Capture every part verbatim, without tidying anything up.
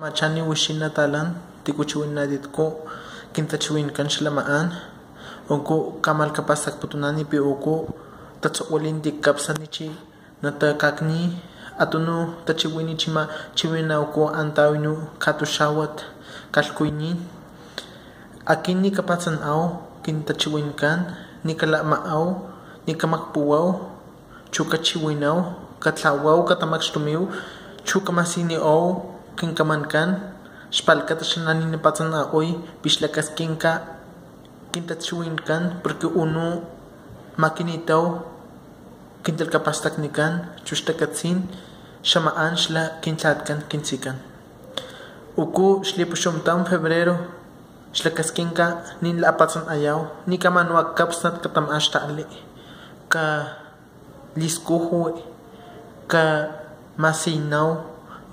Ma̱cha̱ni̱ huixín nata̱lán, ticuchuhui̱na̱titcú quintachihui̱ncán xla ma̱án, ucú cama̱lacapastacputuná̱n pi̱ ucú tatzokohuili̱nti̱ capsanichi nataca̱cni̱, a̱tunú̱ tachihui̱ni̱ chima̱ chihui̱na̱ ucú anta̱ huinú̱ ca̱tuxá̱huat calhcuiní̱n. Aquín ni̱ capatzana̱hu quintachihui̱ncán, ni̱ calama̱ahu, ni̱ camacpuhuahu, chu̱ cachihui̱na̱hu, catlahuahu, catamacxtumi̱hu, chu̱ cama̱siyni̱hu quincamancán, xpa̱lacata xaná̱ ni̱ napatzana̱hui̱ pi̱ xlacasquinca̱ quintachihui̱ncán, porque u̱nú̱ ma̱quini̱tahu quintalacapa̱stacnicán, chu̱ xtacatzí̱n xama̱án xla quintla̱tcán quintzi̱cán. Ucú xli̱puxamtam febrero, xlacasquinca̱ ni̱ lapatzana̱ya̱hu, ni̱ cama̱nua̱ capsnat catama̱xta̱li̱, cali̱scujui̱, cama̱siyna̱hu,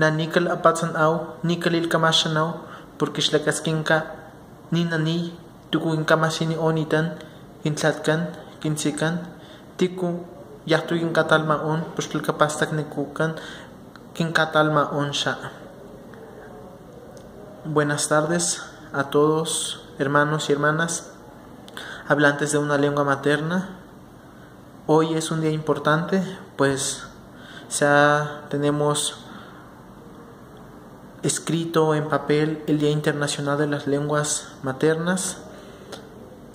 na̱ ni̱ calapatzana̱hu, ni̱ cali̱lacama̱xana̱hu, porque xlacasquinca̱ ni̱ nani̱y tú̱cu quinca̱ma̱siyni̱huani̱tán quintla̱tcán quintzi̱cán, tí̱cu yajtu̱ quinca̱ta̱lama̱huán, pus xlacapa̱stacnicucán quinca̱ta̱lama̱huán xa̱. Buenas tardes a todos, hermanos y hermanas, hablantes de una lengua materna. Hoy es un día importante, pues ya tenemos escrito en papel el Día Internacional de las Lenguas Maternas.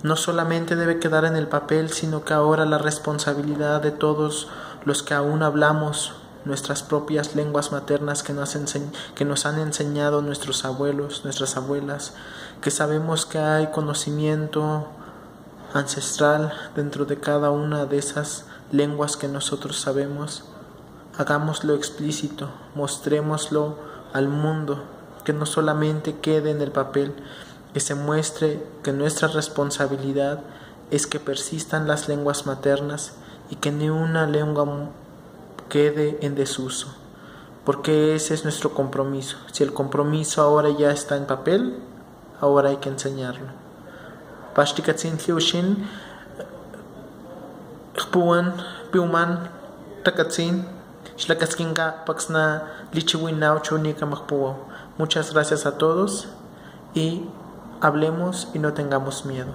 No solamente debe quedar en el papel, sino que ahora la responsabilidad de todos los que aún hablamos nuestras propias lenguas maternas que nos, enseñ- que nos han enseñado nuestros abuelos, nuestras abuelas, que sabemos que hay conocimiento ancestral dentro de cada una de esas lenguas que nosotros sabemos. Hagámoslo explícito, mostrémoslo al mundo, que no solamente quede en el papel, que se muestre que nuestra responsabilidad es que persistan las lenguas maternas y que ni una lengua mu- quede en desuso, porque ese es nuestro compromiso. Si el compromiso ahora ya está en papel, ahora hay que enseñarlo. Pa̱xti catzi̱nli huixín, cpuhuán piuman tacatzí̱n, xlacasquinca̱ pacs nali̱chihui̱na̱hu, chu̱ ni̱ camacpuhuahu. Muchas gracias a todos y hablemos y no tengamos miedo.